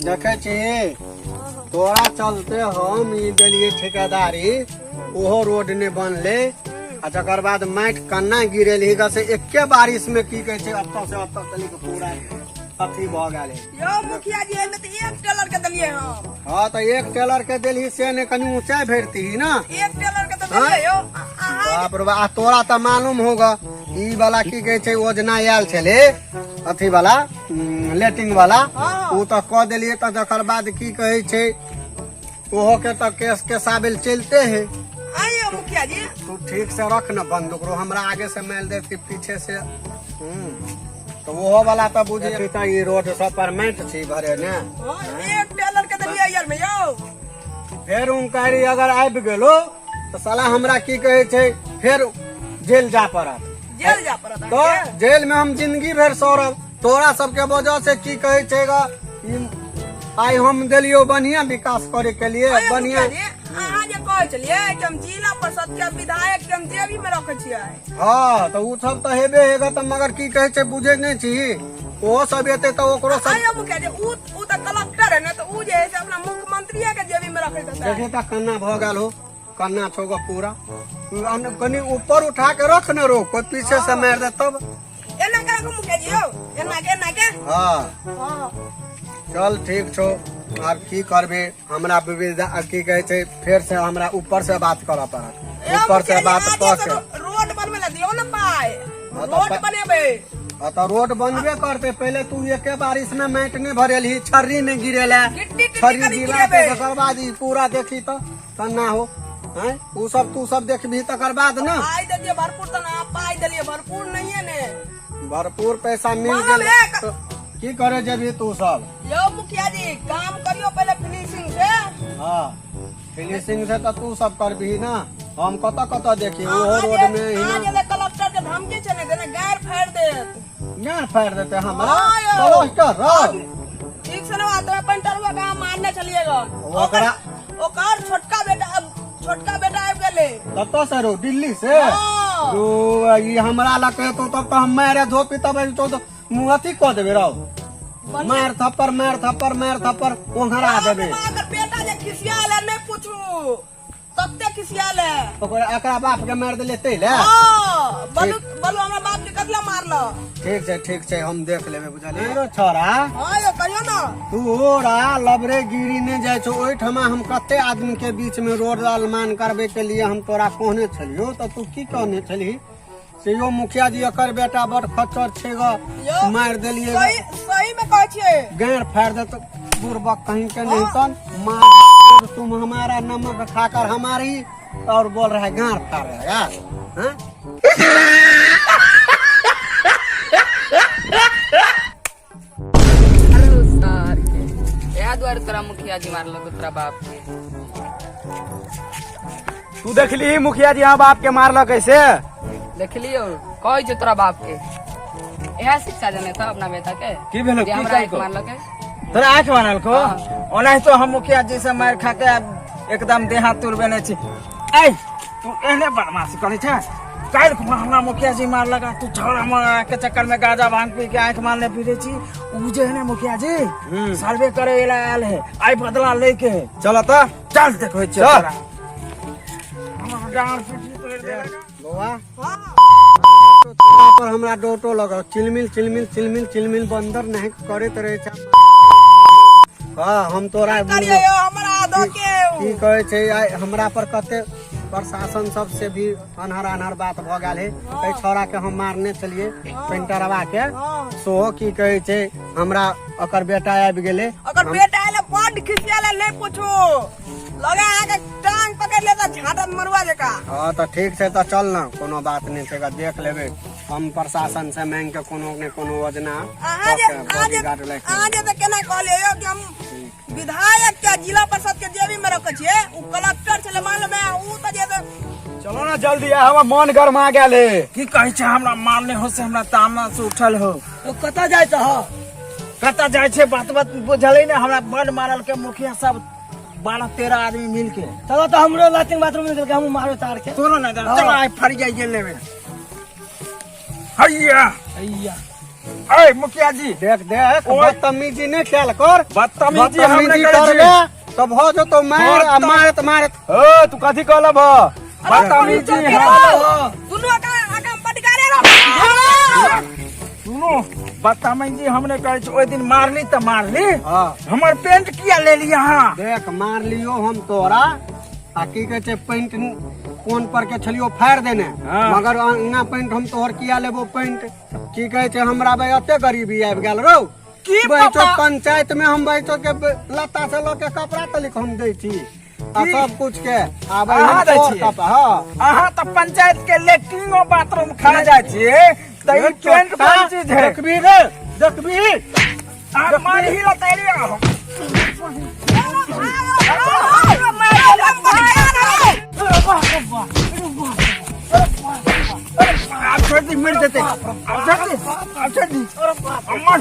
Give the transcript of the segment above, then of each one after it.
देखै छी तोरा चलते हम ई देलियै ठेकेदारी, ओहो रोड नहि बनलै। आ तकर बाद माटि कन्ना गिरेलही ग से एके बारिश में की कहै छै एतऽ से एतऽ तलिक पूरा अथी भऽ गेल है। यौ मुखिया जी, एहिमे तऽ एक टेलर के देलियै हम। हँ, तऽ एक टेलर के देलही से ने कनि ऊँचाइ भरितही ने। एक टेलर के तऽ देलियै यौ अहाँ। बाप रे बाप, आ तोरा तऽ मालूम होगा ई वाला की कहै छै योजना आयल छलै अथी वाला लेटिंग वाला। हाँ। ओ तऽ कऽ देलियै, तऽ तकर बाद की कहै छै ओहो के तऽ केस के साबिल चलते है। आइयो मुखिया जी। तू ठीक से रख न बंदूक रो, हमरा आगे से मारि दे कि पीछे से। तऽ ओहो वाला तऽ बुझे तऽ ई रोड सब पर माटि छी भरे ने। हाँ, एक टेलर के देलियै यार में यौ। फेर उनकारी अगर आबि गेलो तऽ साला हमरा की कहै छै फेर जेल जा पड़त। जेल जा पड़त तो अहाँके? जेल में हम जिंदगी भरि सड़ब तोरा सबके वजह से। की कहै छै ग ई आइ हम देलियो बढ़िया विकास करे के लिए। अरे बढ़िया। मुखिया जी, अहाँ जे कहै छलियै कि हम जिला परिषद के विधायक के हम जेबी में रखै छियै। हँ, तऽ ओ सब तऽ हेबे हेगा तऽ, मगर की कहै छै बुझै नहि छी, ओहो सब एतै तऽ ओकरो सब। आइयो मुखिया जी, उ तऽ कलेक्टर है ने, तऽ उ जे है से अपना मुख्यमंत्रीए के जेबी में रखैत हेतै। देखे तऽ कन्ना भऽ गेल हो, कन्ना छौ ग पूरा। कनि ऊपर उठा के रख ने रो, कोई पीछे से मारि दे तब। एना के रखू मुखिया जी यौ, एना के, एना के। हँ। हँ। चल ठीक छौ, आब की करबे, हमरा की कहै छै फेर से हमरा ऊपर से बात करऽ पड़त। यौ ऊपर से मुखिया जी, बात आज कऽ से के रोड बनबै लए दियौ ने पाइ। हाँ, तऽ रोड बनेबै। हाँ, तऽ रोड बनबे करतै। पहिले तू एके बारिश में माटि नहि भरेलही, छर्री नहि गिरेला। गिट्टी टिट्टी छर्री कनि गिरा के गिरेबै। तकर बाद ई पूरा देखी तऽ कन्ना हो हैं, उ सब तू सब देखबही तकर बाद ने। पाइ देलियै भरपूर तऽ ना, पाइ देलियै भरपूर नहिये ने। भरपूर पैसा मिल मामा गेल। एक- तऽ की करे जेबही तू सब? यौ मुखिया जी, काम करियो पहिले फिनिशिंग से। हाँ, फिनिशिंग से तऽ तू सब करबही ना, हम कतऽ कतऽ देखी ओहो रोड में ही अहाँ ना। जे कलेक्टर के धमकी छै ने देने, गारि फाड़ि देत। गाड़ फाड़ि देते हमरा? हाँ यौ। प्लास्टर रह। ठीक से ना तो पेंटरवा के अहाँ मारने छलियै गन। ओकर छोटका बेटा आबि गेलै। कतऽ से रो, दिल्ली से? हाँ। रो, ई हमरा लग हेतौ तब तऽ हम मारे धोपी तब एतो तऽ मुँह अथी कऽ देबै रौ, मार थप्पड़ मार थप्पड़ मार थप्पड़ ओंघरा देबै। बाप रे बाप, ओकर बेटा जे खिसियाल है नहि पूछू, तते खिसियाल है। ओकर एकरा बाप के मारि देले तै ले। हाँ, बलू बलू हमरा बाप के कतला मारल। ठीक छै, ठीक छै, हम देख लेबै, बुझलियै रो छोरा? हाँ यौ, कहियौ ने। तोरा लबरे गिरी नहि जाइ छौ। ओहिठमा हम कते आदमी के बीच में रोड अलमान करबे के लिए हम तोरा कहने छलियौ, तऽ तू की कहने छलही से यो मुखिया जी एकर बेटा बड़ खच्चर छै ग। यौ, मारि देलियै ग। सही सही में कहै छियै। गाँड़ फाड़ि देत बुड़बक कहीं के नहीं तन मार, तुम हमारा नमक खाकर हमारी और बोल रहा है गाँड़ फाड़ रहा है यार। हाँ? अरे सार के इएह दुआरे तोरा मुखिया जी मारलक तोरा बाप के। तू देखली मुखिया जी यहाँ बाप के मारलक कैसे? देखलियो, कहै छौ तोरा बाप के इएह शिक्षा देने था अपना बेटा के। की भेलो? जे की हमरा आँखि कहलको? मारलक है। तोरा आँखि मारलको? हाँ। ओनाहितो हम मुखिया जी से मारि खा के आब एकदम देह हाथ तुरबे नहि छी। ऐ तू एहने बदमाशी करै छै? काल्हि खुमा हमरा मुखिया जी मारलक आ तू छौड़ा मारा के चक्कर में गांजा भांग पी के आँखि मारने फिरे छी। उ जे है ना मुखिया जी सर्वे करे ला आयल है, आई बदला ले के है। चल तऽ। चल देखै छियै चल। तोरा। हमर डाँड़ पीठी तोड़ि देलक। बौआ। हाँ। तोरा पर हमरा डोटो लगल, चिलमिल चिलमिल चिलमिल चिलमिल बंदर नहीं करैत रहे छै। हाँ, हम तोरा करियो यौ, हमरा दऽ के की कहै छै आइ हमरा पर कते प्रशासन सब से भी अनहर अनहर बात भऽ गेल है। एहि छौड़ा के हम मारने छलियै पेंटरवा के, हाँ। सेहो की कहै छै हमरा ओकर बेटा आबि गेलै। ओकर बेटा आयल बड खिसियाल है, नहि पूछू, लगे अहाँके टांग पकड़ लेता झाटत मरुआ जकाँ। हँ, तऽ ठीक छै, तऽ चल ने, कोनो बात नहि छै, देख लेबै हम प्रशासन से मांगि के कोनो ने कोनो योजना अहाँ जे कऽ के अहाँ जे बॉडीगार्ड राखि अहाँ जे तऽ केना कहलियै यौ कि हम विधायक के जिला परिषद के जेबी में रखे छियै, उ कलेक्टर छलै मालूम है, उ तऽ जे चलो ना जल्दी आ, हमर मन गरमा गेल है। की कहै छै हमरा मारने हो से हमरा तामस से उठल हो। तो कतऽ जाइ छह? कतऽ जाइ छै, बात बात बुझलै ने, हमरा बड मारल के मुखिया सब 12-13 आदमी मिल के। चलो तो हमरो लैट्रिन बाथरूम निकल के हम मारो तार के। तोरो ना चलो आइ फरी जाइए लेबे। हैया हैया ए मुखिया जी देख देख, ओए। बदतमीजी नहीं खेल कर। बदतमीजी हम बदतमीजी नहीं करै करबे छी। तो भ जतो मार आ मारत मारत। ओ तू कथी कहलब ह? बदतमीजी हम दुनू आका आका पटकारे रह। सुनो, बदतमीजी हमने करै छी। ओहि दिन मारली तऽ मारली, हाँ। हमर पेंट किया लेली अहाँ? देख, मार लियो हम तोरा आ की कहै छै पेंट कोन पर के छलियो फाड़ देने। हाँ। मगर अंगना पेंट हम तोहर किया लेबो पेंट? की कहै छै हमरा भाई एते गरीबी आबि गेल रौ। की बैठो पता? पंचायत में हम बैठो के लत्ता से लऽ के कपड़ा तलिक हम दै छी आ की? सब कुछ के आबै अहाँ हम दै तोहर छियै? कपड़ा। हाँ। अहाँ तऽ पंचायत के लेट्रिनो बाथरूम खा जाइ छियै तऽ ई पेंट कोन चीज है? देखबी रे, देखबी। आ मारही ला तैयारी आहो। आब छोड़ दी, मर जेतै। आब छोड़ दी, आब छोड़ दी। अम्मा,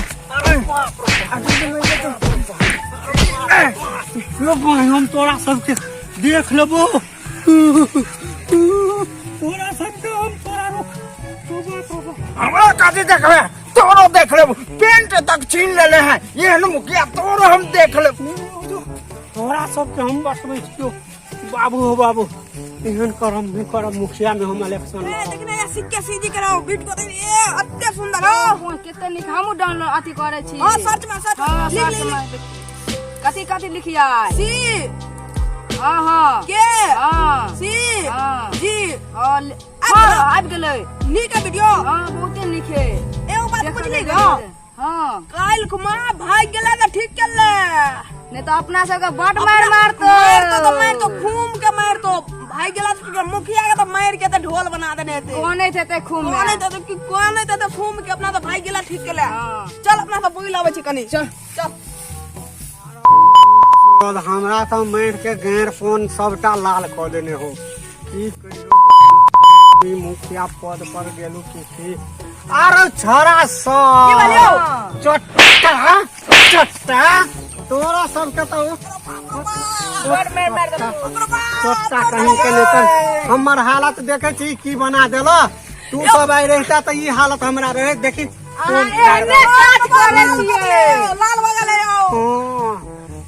आब छोड़ दी, मर जेतै। लो भाई, हम तोरा सबके देख लेबो, तोरा सबके हम तोरा रुक। तोबा तोबा। हमरा कथी देखबे? तोरो देख लेब। पेंट तक छीन लेले है एहन मुखिया, तोरो हम देख लेब। तोरा सबके हम बतबै छियौ बाबू। हो बाबू, एहन करम नहि करब, मुखिया में हम इलेक्शन लड़ब। देखने या सिक्के सीजी के रहो बीट को ए अत्ते सुंदर हो। कते नीक, हमहूँ डाउनलोड अथी करै छी। हां, सर्च में सर्च। हाँ, लिख सर्च लिख। मार। कथी कथी लिखिया? सी हाँ हाँ के हाँ सी हाँ जी हाँ हाँ, आबि गेलै। नीक है वीडियो। हाँ, बहुते नीक है। एगो बात देखल बुझली गेलै। ग? हाँ। काल्हि खुमा भाग गेला तऽ ठीक केले। नहीं तो अपना सबके बड मार मारतो। मारतो तो मारतो, खूम के मारतो। भाग गेला तऽ मुखिया के तऽ मार के तऽ ढोल बना देने हेतै। कोन हेतै ते खूम में? कोन हेतै तऽ की कोन हेतै तऽ खूम के अपना तऽ भाग गेला ठीक केले। हाँ। चल, अपना सब बुझि लाबै छी कनी। चल चल। और हमरा तऽ मारि के गैर फोन सबटा लाल कऽ देने हो। की कहियौ, ई मुखिया पद पर गेलू की की आरो छड़ा सब की भेलियौ? चट्टा चट्टा तोरा सबके तऽ बड़ मार मार देलको। ओकरो बाप चट्टा कहीं के नहीं। तऽ हमर हालत देखै छी की बना देल तू सब। आइ रहिता तऽ ई हालत हमरा रहे? देखी अहाँ एहने काज करै छियै। लाल भऽ गेलै यौ। हाँ,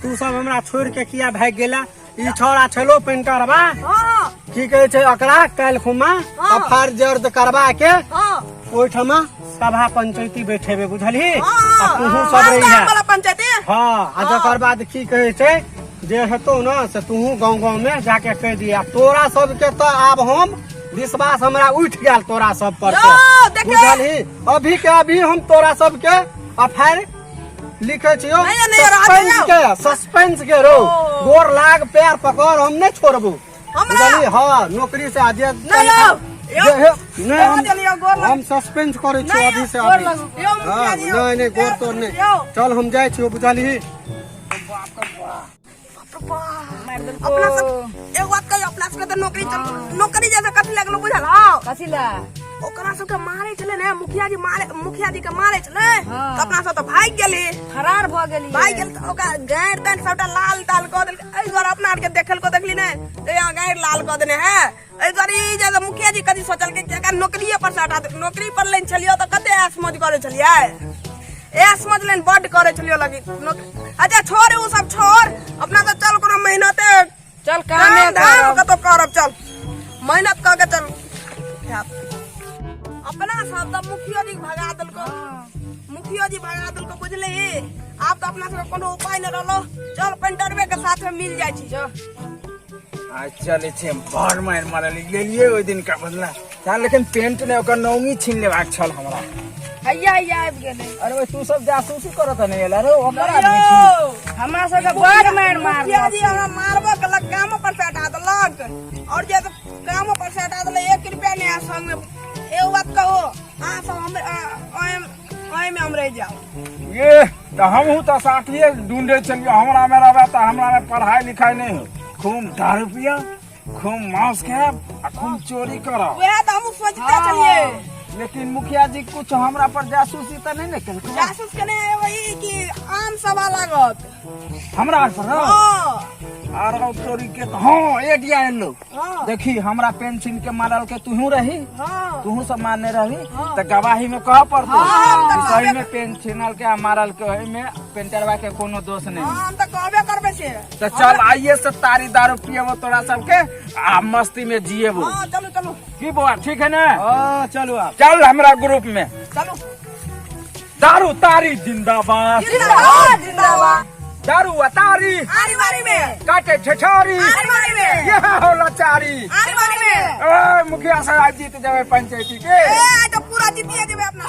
तू सब हमरा छोड़ के किया भागि गेला? ई छौड़ा छलो पेंटरबा। हाँ। की कहै छै ओकरा, काल्हि खुमा हाँ। अफार जर्द करवा के हाँ ओहिठमा सभा पंचायती बैठेबे, बुझलही? हाँ। आ तूहू सब रही है। वाला पंचायती। हाँ, आ जकर बाद की कहै छै जे हेतौ ने से तूहू गाँव गाँव में जाके कहि दिया। तोरा सबके तऽ आब हम विश्वास हमरा उठि गेल तोरा सब पर से। यौ, देखियौ। बुझलही, अभी के अभी हम तोरा सबके अफार लिखे छियौ। नहीं, नहीं, राजा सस्पेंस यौ। के सस्पेंस के रो ओ। गोर लाग, पैर पकड़, हम नहीं छोड़बू। हमरा? बुझलही? हाँ, नौकरी से आज नहीं यौ, यौ, नहीं, यौ, चलियौ, गोर लाग। हम सस्पेंस करै छियौ नहीं, अभी से गोर अभी। लागू। यौ, मुखिया हाँ, जी, यौ। नहीं नहीं, गोर तोड़ नहीं। यौ। चल, हम जाइ छियौ, बुझलही? अपना सब एगो बात कहियो, अपना सबके तऽ नौकरी नौकरी जैसे कथी लगलो बुझल हौ? कथी ला? ओकरा सबके मारे छलै ने मुखिया जी, मारे मुखिया जी के मारे छलै। हाँ। तऽ अपना सब तऽ भागि गेली। फरार भऽ गेली। भागि गेल तऽ ओकरा गारि तारि सबटा लाल ताल कऽ देलकै। एहि दुआरे अपना आरके देखल को देखली ने जे यहाँ गारि लाल कऽ देने है। एहि दुआरे ई जे मुखिया जी कथी सोचलकै कि एकरा नौकरिए पर से हटा दे। नौकरी पर लेने छलियै तऽ कते ऐश मौज करै छलियै, ऐश मौज लेने बड्ड करै छलियै लगी। अच्छा छोड़, ओ सब छोड़, अपना तऽ चल कोनो मेहनते चल कामे काम धाम करब। कतौ करब, चल मेहनत कऽ के चल खायब। अपना सब तऽ मुखियो जी के भगा देलको, मुखियो जी भगा देलको, बुझलिही? आब तऽ अपना सबके कोनो उपाय नहि रहलो। चल, पेंटरवे के साथ में मिल जाइ छी। चल। आज चले छे, बड़ मारि मारल लेलिए ओहि दिन का बदला चल, लेकिन पेंट ने ओकर नौमी छीन लेबाक छल हमरा। हैया हैया आबि गेलै। अरे ओए, तू सब जासूसी करत नहीं एला रे? ओकर आदमी छी। हमरा सबके बड़ मारि मारलक। मुखिया जी हमरा मारबो केलक, कामो पर से हटा देलक। और जे कामो पर से हटा देलक, 1 रुपया नहीं आया संग में। एगो बात कहो, अहाँ सब हम ओहिमे हम रहि जाउ। ये तऽ हमहूँ तऽ साथिये ढूंढे छलियै। हमरा मे रहबे तऽ हमरा मे पढ़ाई लिखाई नहीं हो, खूब दारू पियब, खूब मांस खायब आ खूब चोरी करब। वएह तऽ हमहूँ सोचते छलियै। लेकिन मुखिया जी कुछ हमरा पर जासूसी तऽ नहीं ने केलकै? जासूस केने एगो ई कि आम सभा लागत हमरा पर? हँ। आरो तोरी के तो हाँ एडिया एलो। हाँ। देखी हमरा पेंसिल के मारल के तुहू रही, हाँ। तुहू सब मारने रही त गवाही में कह पड़तो हाँ, हम कि तऽ सही कहबे- में पेंसिल के आ मारल के ओहि में पेंटरवा के कोनो दोष नहीं। हाँ, हम तऽ कहबे करबै से। तो चल आइए से तारी दारू पिएबो तोरा सबके आ मस्ती में जिएबो। हाँ चलू चलू। की बौआ ठीक है ना? हाँ चलू आप। चल हमरा ग्रुप में चलू। दारू तारी जिंदाबाद, जिंदाबाद जिंदाबाद। दारू आ तारी आरी बारी में काटे ठेठारी, आरी बारी में यह हो लाचारी, आरी बारी में। ए मुखिया साहब जीत जावे पंचायती के। ए आइ तऽ पूरा जीतिए जेबै अपना।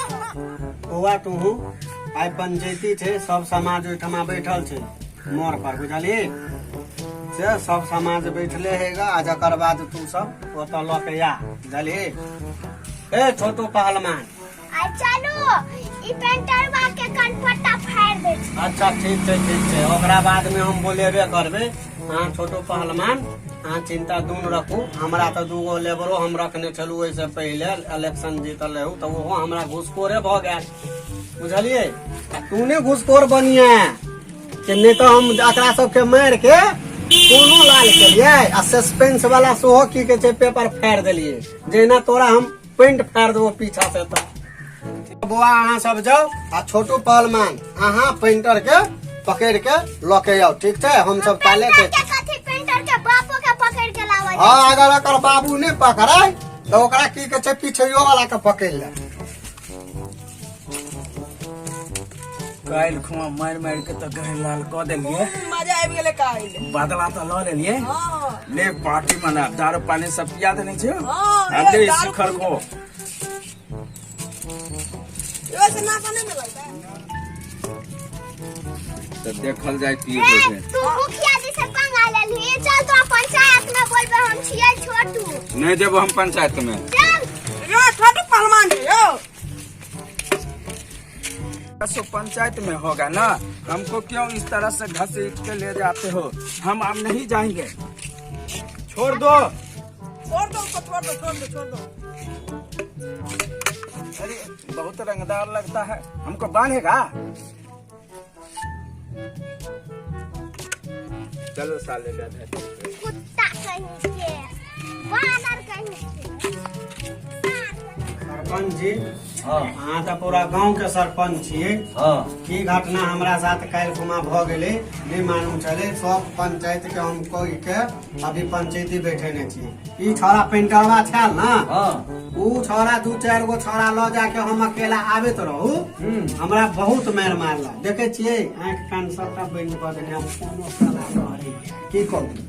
बौआ तू आइ पंचायती छै, सब समाज ओहिठमा बैठल छै मोड़ पर, बुझलिही? से सब समाज बैठले हेगा आ जकर बाद तू सब ओतऽ लऽ के आ, बुझलिही? ए छोटू पहलवान, आ चलू ई पेंटरवा के कनपट्टा फाड़ दे छी। अच्छा ठीक छै ठीक छै, ओकरा बाद में हम बोलेबे करबै। अहाँ छोटू पहलवान अहाँ चिंता दून रखू, हमरा तऽ दूगो लेबरो हम रखने छलहुँ ओहिसँ पहिले इलेक्शन जीतल रहू तऽ ओहो हमरा घूसखोरे भऽ गेल, बुझलियै? आ तू ने घूसखोर बनिए कि नहि तऽ हम एकरा सबके मारि के कोनो लाल केलियै आ सस्पेंस वाला सेहो की कहै छै पेपर फाड़ि देलियै, जहिना तोरा हम पेंट फाड़ देबो पीछा से। तऽ बौआ अहाँ सब जाउ आ छोटू पहलवान अहाँ पेंटर के पकड़ के लऽ के आउ, ठीक छै? हम सब काले पेंटर के कथी, पेंटर के बापो के पकड़ के लाबै। हाँ अगर एकर बाबू नहि पकड़ाय तऽ ओकरा की कहै छै पीछैयो वाला के पकड़ ले। काल्हि खुआ मारि मारि के तऽ गहर लाल कऽ देलियै, मजा आबि गेलै काल्हि। बदला तऽ लऽ लेलियै। हाँ। ले पार्टी मना, दारू पानी सब पिया देने छै। हाँ, आ दे दारू शिखर को। ओहिसँ नाशा नहि मिलल छै। तऽ देखल जाय की ए, होइ छै। तू मुखिया जी से पंगा लेलही, चल तो पंचायत में बोलबे हम छियै छोटू। नहि जेबो हम पंचायत में। चल। यो छोटू पहलवान छै यो। सो पंचायत में होगा ना, हमको क्यों इस तरह से घसीट के ले जाते हो? हम अब नहीं जाएंगे, छोड़ दो। छोड़ दो उसको, छोड़ दो छोड़ दो छोड़ दो। अरे बहुत रंगदार लगता है, हमको बांधेगा? चलो साले गधे। कुत्ता कहीं के, बानर कहीं के। सरपंच जी अहाँ तऽ पूरा गांव के सरपंच छियै। हाँ। की घटना हमरा साथ काल्हि खुमा भऽ गेलै नहि मालूम छलै। सब पंचायत के हम कहि के अभी पंचायती बैठेने छी। ई छौड़ा पेंटरवा छल ना, हाँ। ऊ छौड़ा दू चारि गो छौड़ा लऽ जाके हम अकेला आबैत रहू, हमरा बहुत मारि मारलक। देखै छियै आँखि कान सबटा बंद कऽ देने, हम कोनो कला रहै की कहू।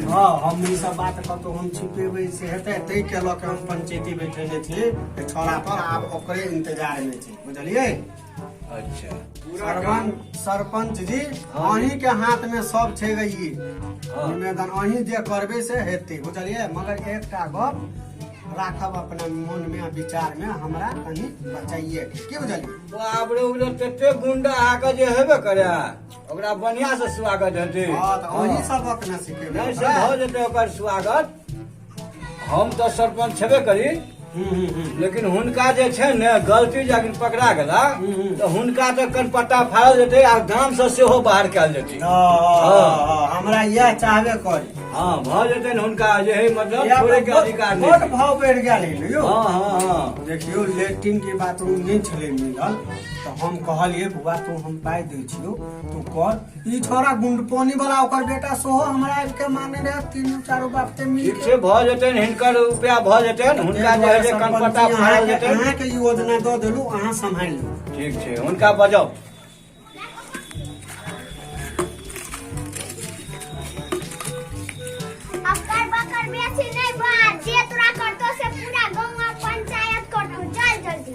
हाँ हम ई सब बात कतौ हम छिपेबै से हेतै, ताहि के लऽ के हम पंचायती बैठेने छी छौड़ा पर, आब ओकरे इंतजार में छी, बुझलियै? अच्छा सरपंच सरपंच जी अहीं के हाथ में सब छै गे, ई निवेदन अहीं जे करबै से हेतै, बुझलियै? मगर एकटा गप राखब अपना मन में आ विचार में, हमरा कनि बचाइए के, की बुझलियै? बाप रे, ओकरा तते गुंडा अहाँके जे हेबे करे, ओकरा बढ़िया से स्वागत हेतै। हाँ तऽ अहीं सबक ने सिखेबै। नहि से भऽ जेतै ओकर स्वागत। हम तऽ सरपंच छेबे करी, लेकिन हुनका जे छै ने गलती जखन पकड़ा गेला तऽ हुनका तऽ कनपट्टा फाड़ल जेतै आ गाम से सेहो बाहर कयल जेतै। हाँ, हमरा इएह चाहबे करी। हाँ भऽ जेतै ने हुनका जे है मतलब इएह छोड़े के अधिकार बड नहि। भाव बढ़ि गेल है यौ। हाँ हाँ हाँ देखियौ लेट्रिन के बाथरूम नहि छलै मिलल तऽ हम कहलियै बौआ तू हम पाइ दै छियौ तू कर। ई छोरा गुंडपोनी वाला ओकर बेटा सेहो हमरा आबि के माने रहे तीनू चारू बाप के मिल ठीक छै भऽ जेतनि, हिनकर रुपया भऽ जेतनि, हुनका जे है जे कनपट्टा फाड़ल जेतनि। अहाँके योजना दऽ देलहुँ, अहाँ सम्हारि लू। ठीक छै हुनका बजाउ। अक्कर बकर बेसी नहीं बात, जे तोरा करतो से पूरा गाँव आ पंचायत करतो। चल जल्दी।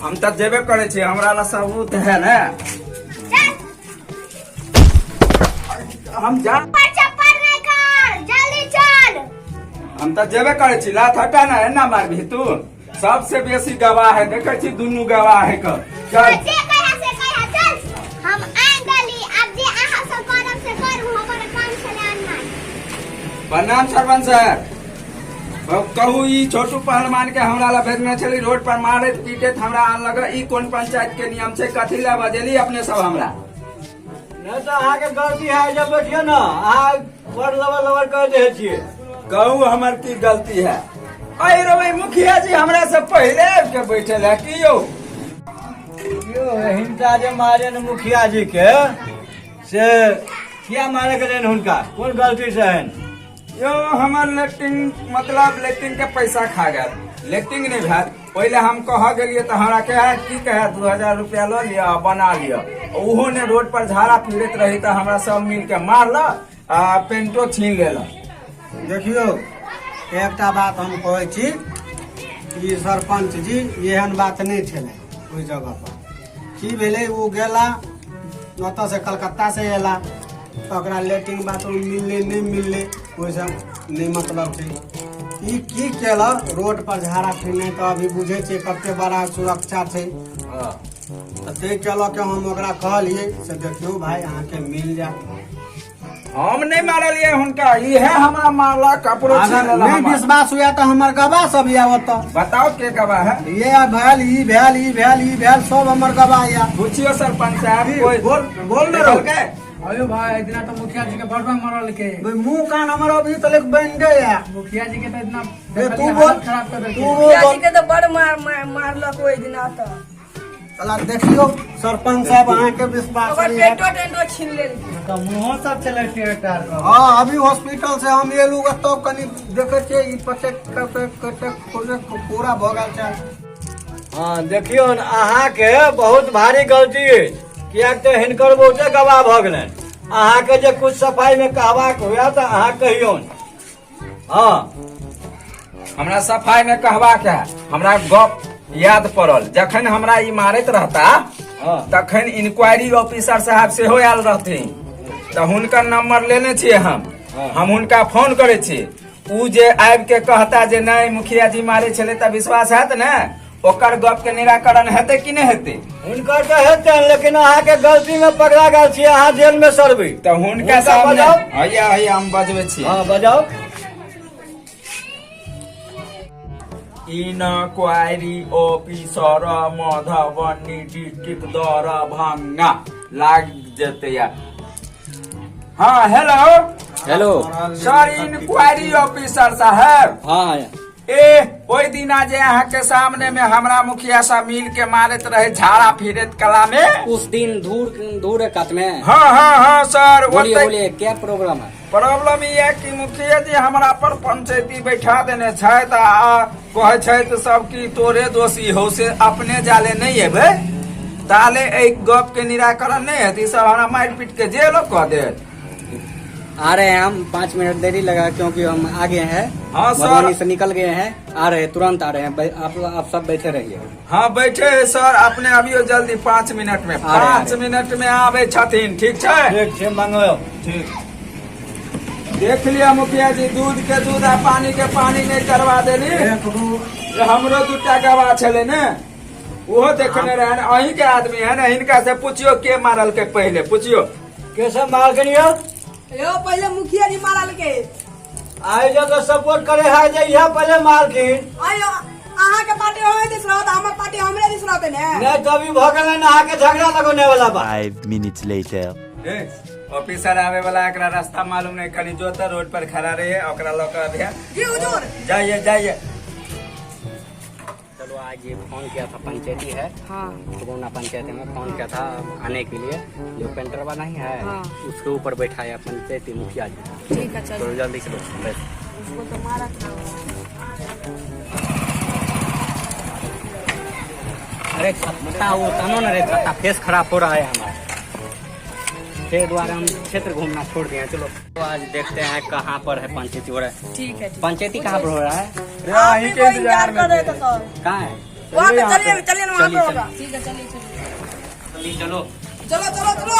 हम तऽ जेबे करै छी, हमरा ला सबूत है ने। चल। हम जा पर चप्पल नहीं कर, जल्दी चल। हम तऽ जेबे करै छी, लात हटा ना, एना मारबही तू। सबसे बेसी गवाह है, देखै छी दुनू गवाह है क। चल। जे कहे से कहे, चल। हम आनि देली, आब जे अहाँ सब करब से करू, हमर काम छलै अननाइ। प्रणाम सरपंच साहब। कहू ई छोटू पहलवान के हमरा ला भेजने छली, रोड पर मारैत पीटैत हमरा आनलक। ई कोन पंचायत के नियम छै? कथी ला बजेली अपने सब हमरा? नहि तऽ अहाँके गलती है, जब बैठियो ने अहाँ बड़ लबर लबर कर दे छियै। कहू हमर की गलती है? अरे रबै मुखिया जी हमरा से पहिले आबि के बैठल है की यौ? यौ हिनका जे मारे ने मुखिया जी के से किया मारे के हुनका कोन गलती से हन? यौ हमर लेट्रिन मतलब लेट्रिन के पैसा खा गेल, लेट्रिन नहीं भेल। पहिले हम कह गेलियै तऽ हमरा कहे की कहे 2000 रुपया लऽ लिअ आ बना लिअ। ओहो ने रोड पर झाड़ा फिरैत रही तऽ हमरा सब मिल के मारल आ पेंटो छीन लेलक। देखियौ एकटा बात हम कहै छी कि सरपंच जी एहन बात नहि छलै। ओहि जगह पर की भेलै, ओ गेला ओतऽ से कलकत्ता से अयला तऽ ओकरा लेट्रिन बाथरूम मिललै नहि मिललै ओहिसँ नहि मतलब छै। ई की केलक रोड पर झाड़ा फिरनाइ तऽ अभी बुझै छियै कते बड़ा सुरक्षा छै। तऽ ताहि के लऽ के हम ओकरा कहलियै से देखियौ भाय अहाँके मिल जायत। हम नहीं मारलियै हुनका, इहे हमरा मारलक, कपड़ो छीन अगर लेलक नहीं हमर। विश्वास हुए तऽ हमर गवाह सब यऽ ओतऽ। बताओ के गवाह है? ये भेल, ई भेल, ई भेल, ई भेल, सब हमर गवाह यऽ। पूछियो सरपंच साहब, की? कोई बोल, बोल ने रहो। देखलकै? अरे भाई इतना तो मुखिया जी के बड़बा मरल के। भाई, मुंह कान हमर अभी तलक बन गया। मुखिया जी के तो इतना ए, तू देखलियै, बोल। हालत खराब कर देलकै। तू बोल। मुखिया जी के तो बड़ मार मारलक ओहि दिना तऽ। चला देखियो सरपंच साहब अहाँके विश्वास ओकर नहीं है। पेटो टेंटो छीन लेलकै। मुँहो सब चलै टेर टार। हाँ अभी हॉस्पिटल से हम एलू तब कनी देखे छियै ई पचक कटक कटक कटक पूरा भऽ गेल छै। हाँ देखियौ ने अहाँके बहुत भारी गलती अछि, किएक तऽ हिनकर बहुते गवाह भऽ गेलनि। अहाँके जे कुछ सफाई में कहबाक हुए तऽ अहाँ कहियौन। हाँ हमरा सफाई में कहबाक है, हमरा गप याद पड़ल जखन हमरा ई मारैत रहता तखन इंक्वायरी ऑफिसर साहब सेहो आयल रहथिन, तऽ हुनकर नंबर लेने छियै हम। हम हुनका फोन करै छी, उ जे आबि के कहता जे नहीं मुखिया जी मारे छलै तऽ विश्वास हैत ने? ओकर गप के निराकरण हेतै कि नहि हेतै? हुनकर तऽ हेतै, लेकिन अहाँके गलती में पकड़ा गेल छी, अहाँ जेल में सड़बै। तऽ हुनका हुनका सामने बजाउ। हैया हैया हम बजबै छी। हाँ बजाउ। Inquiry officer Madhubani district Darbhanga लाग जेतै यार। हाँ hello hello sir, inquiry officer साहब। हाँ ए ओहि दिना जे अहाँ के सामने में हमरा मुखिया साहब मिल के मारैत रहे झाड़ा फिरैत कला में, उस दिन धूर धूर कात में। हाँ हाँ हाँ सर। बोलिए ओतै- बोलिए क्या प्रॉब्लम है? प्रॉब्लम ई है कि मुखिया जी हमरा पर पंचायती बैठा देने छथि आ कहै छथि सब कि तोरे दोषी हो से अपने जाले नहीं एबै ताले एहि गप के निराकरण नहीं हेतै, ई सब हमरा मारि पीट के जेलो कऽ देत। आ रहे हैं हम, 5 मिनट देरी लगा क्योंकि हम आगे हैं। हाँ, सर। मधुबनी से निकल गए हैं, आ रहे हैं, तुरंत आ रहे हैं। आप सब बैठे रहिए। हाँ बैठे हैं सर, अपने अबियो जल्दी 5 मिनट में। आ रहे हैं, आ 5 रहे। मिनट में आबे छथिन, ठीक छै? ठीक छै, मंगो। ठीक। देख लिया मुखिया जी, दूध के दूध आ पानी के पानी नहीं करवा देली। देखबू। हमरो दूटा गवाह छलै ने, ओहो देखने रहे, अहीं के आदमी है ने, हिनका से पूछियो के मारल के, पहिले पूछियो के सब मार के लियो। यो पहिले मुखिया जी मारल के। आइ जब तो सपोर्ट करे है जे इहा पहिले मारखिन। आयो अहाँ के पार्टी हमरे दिस रहत, हमर पार्टी हमरे दिस रहते ने। नहीं तभी भऽ गेलै ने अहाँके झगड़ा लगौने वाला बात। 5 minutes later. ए, ऑफिसर आवे वाला एकरा रास्ता मालूम नहीं, कनी जो तो रोड पर खड़ा रहे ओकरा लऽ के अभिया। जी हुजूर। जाइए जाइए। चलो आज ये फोन किया था, पंचायती है। हाँ सुगौना पंचायत में फोन किया था आने के लिए, जो पेंटर वाला नहीं है। हाँ। उसके ऊपर बैठाया पंचायती मुखिया जी। ठीक है चलो तो जल्दी चलो बैठ। उसको तो मारा था। अरे छत्ता वो तनो न रे छत्ता, फेस खराब हो रहा है हमारा, फिर द्वारा हम क्षेत्र घूमना छोड़ दिए हैं। चलो तो आज देखते हैं कहाँ पर है पंचायती हो रहा है। ठीक है ठीक। पंचायती कहाँ पर हो रहा है? आप ही को इंतजार कर रहे थे सर। कहाँ है? वहाँ पे चलिए चलिए ना, वहाँ पे चलिए, होगा। ठीक है चलिए चलिए चलिए चलो चलो चलो चलो।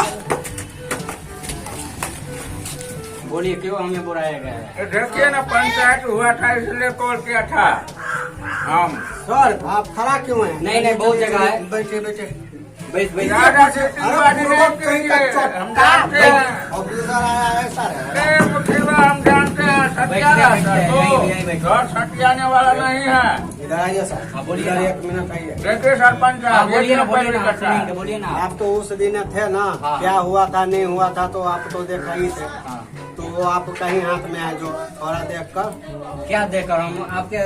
बोलिए क्यों हमें बुलाया गया है? देखिए ना पंचायत हुआ था इसलिए कॉल किया था हम। सर आप खड़ा क्यों हैं? नहीं नहीं बहुत जगह है, बैठे बैठे। बैठ बैठ। ज्यादा से अरे पूर्वक कहीं का हम जानते हैं। ऑफिसर आया है सर। अरे मुखिया हम जानते हैं, सटिया बैठते हैं, सर, यहीं यहीं बैठते घर सटियाने वाला नहीं है। इधर आइए सर। हाँ, बोलिए इधर ना। 1 मिनट आइए। देखिए सरपंच हाँ, साहब, बोलिए ये ना, बोलिए ना, करता है। सुनेंगे, बोलिए ना। आप तो उस दिन थे ना, हाँ। क्या हुआ था नहीं हुआ था तो आप तो देखा ही थे। हाँ। तो वो आपका ही हाथ में है, जो थोड़ा देख कर। क्या देकर हम आपके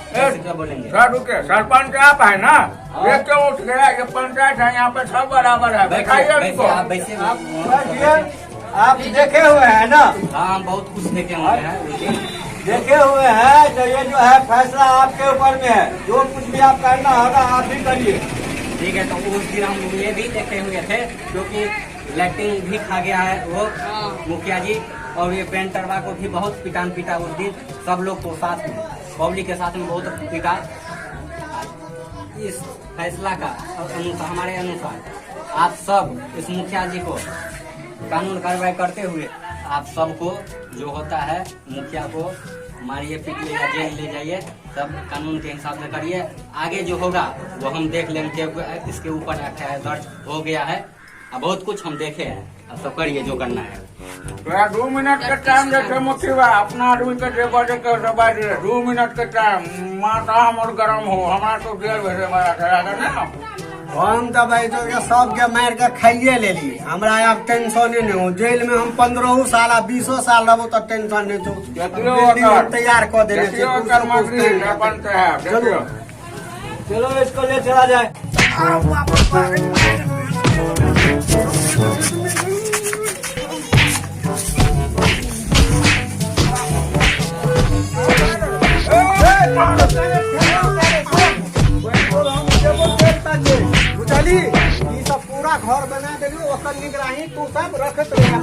कैसे क्या बोलेंगे? सर रुके, सरपंच आप है ना, ये क्यों उठ गया? ये पंचायत है, यहाँ पे सब बराबर है। बैठिए बैठाइए बैठिए, उनको। आप बैठिए। आप देखे हुए हैं ना? हाँ, हम बहुत कुछ देखे हुए हैं उस दिन। देखे हुए हैं, तो ये जो है फैसला आपके ऊपर में है, जो कुछ भी आप करना होगा आप ही करिए। ठीक है, तो उस दिन हम ये भी देखे हुए थे क्योंकि लैट्रिन भी खा गया है वो मुखिया जी, और ये पेंटरवा को भी बहुत पिटान पीटा उस दिन, सब लोग को साथ में, पब्लिक के साथ में बहुत पीटा। इस फैसला का अनुसार, हमारे अनुसार आप सब इस मुखिया जी को कानून कार्रवाई करते हुए आप सबको जो होता है मुखिया को मारिए पीटिए या जेल ले जाइए, सब कानून के हिसाब से करिए। आगे जो होगा वो हम देख लेंगे, इसके ऊपर एफ दर्ज हो गया है, अब बहुत कुछ हम देखे हैं, अब सब करिए जो करना है। तोरा 2 मिनट के टाइम देखे मुखिया, अपना आदमी के जे बजे के से बाज रहे, 2 मिनट के टाइम, माथा हमर गरम हो, हमरा तो जेल भेजे वाला छै ना। हम तो भाई जो सबके मार के खाइए लेली, हमरा आब टेंशन नहीं हो। जेल में हम 15 साल आ 20 साल रहबो तो टेंशन नहीं हो। देखियो बिल्डिंग हम ओकर। तैयार कऽ देने छियै, देखियो कुर्सी ओकर मजदूरी कुर्सी सरपंच साहब, देखियो। चलो इसको ले चला जाए। बुझली, ई सब पूरा घर बना देलियो, ओकर निगरानी तू सब रखत रहे।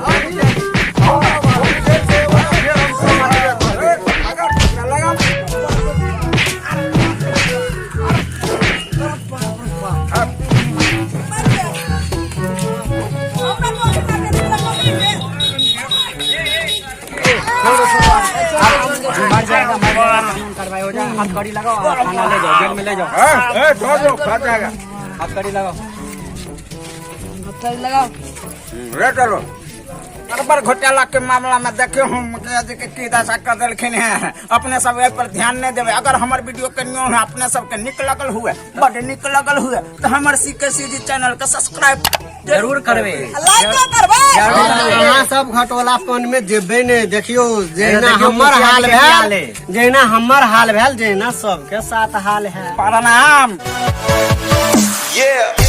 मर जाएगा, मर जाएगा, कानून कार्रवाई हो जाए। हथकड़ी लगाओ और थाना ले जाओ, जेल में ले जाओ। ए, छोड़ दो, खा जाएगा। हथकड़ी लगाओ। हथकड़ी लगाओ। ले चलो। बड़ घोटाला के मामला में देखियो हम मुखिया जी के की दशा कर देलखिन है। अपने सब एहि पर ध्यान नहीं देवे। अगर हमर वीडियो के न्यूज अपने सबके निक लगल हुए, बड निक लगल हुए, तो हमर सी के सी जी चैनल के सब्सक्राइब जरूर करबे, लाइक करबै। अहाँ सब घटोलापन में जेबे ने, देखियो जहिना देखियो हमर मुखिया हाल जी के हाल भेल, है। जहिना हमर हाल भेल, जहिना सबके साथ हाल है। प्रणाम। Yeah.